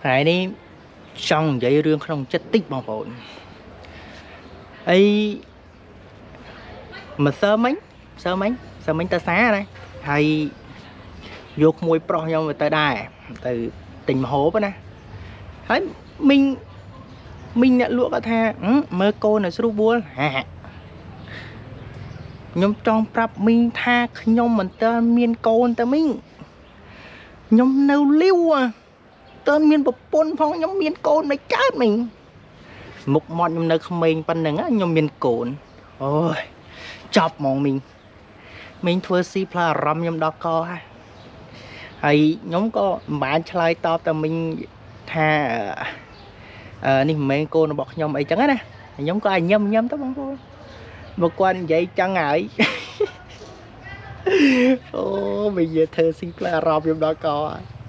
ថ្ងៃនេះចង់និយាយរឿងក្នុងចិត្តតិចបងប្អូនអីម្សិលមិញម្សិលមិញម្សិលមិញទៅសាណាហើយយកក្មួយប្រុសខ្ញុំទៅដែរទៅទិញម្ហូបណាហើយមីងមីងអ្នកលក់គាត់ថាមើលកូនឲ្យស្រួលបួលហាខ្ញុំចង់ប្រាប់មីងថាខ្ញុំមិនទាន់មានកូនទៅមីងខ្ញុំនៅលីវតើមានប្រពន្ធផងខ្ញុំមានកូនមិនកើតមីងមុខមាត់ខ្ញុំនៅក្មេងប៉ុណ្ណឹងខ្ញុំមានកូនអូយចប់ហ្មងមីងមីងធ្វើស៊ីផ្លូវអារម្មណ៍ខ្ញុំដល់កហើយហើយខ្ញុំក៏មិនបានឆ្លើយតបតែមីងថាអឺនេះមិនមែនកូនរបស់ខ្ញុំអីចឹងណាខ្ញុំក៏ឲ្យញឹមញឹមទៅបងប្អូនបើគាត់និយាយចឹងហើយអូមិននិយាយធ្វើស៊ីផ្លូវអារម្មណ៍ខ្ញុំដល់កហើយ។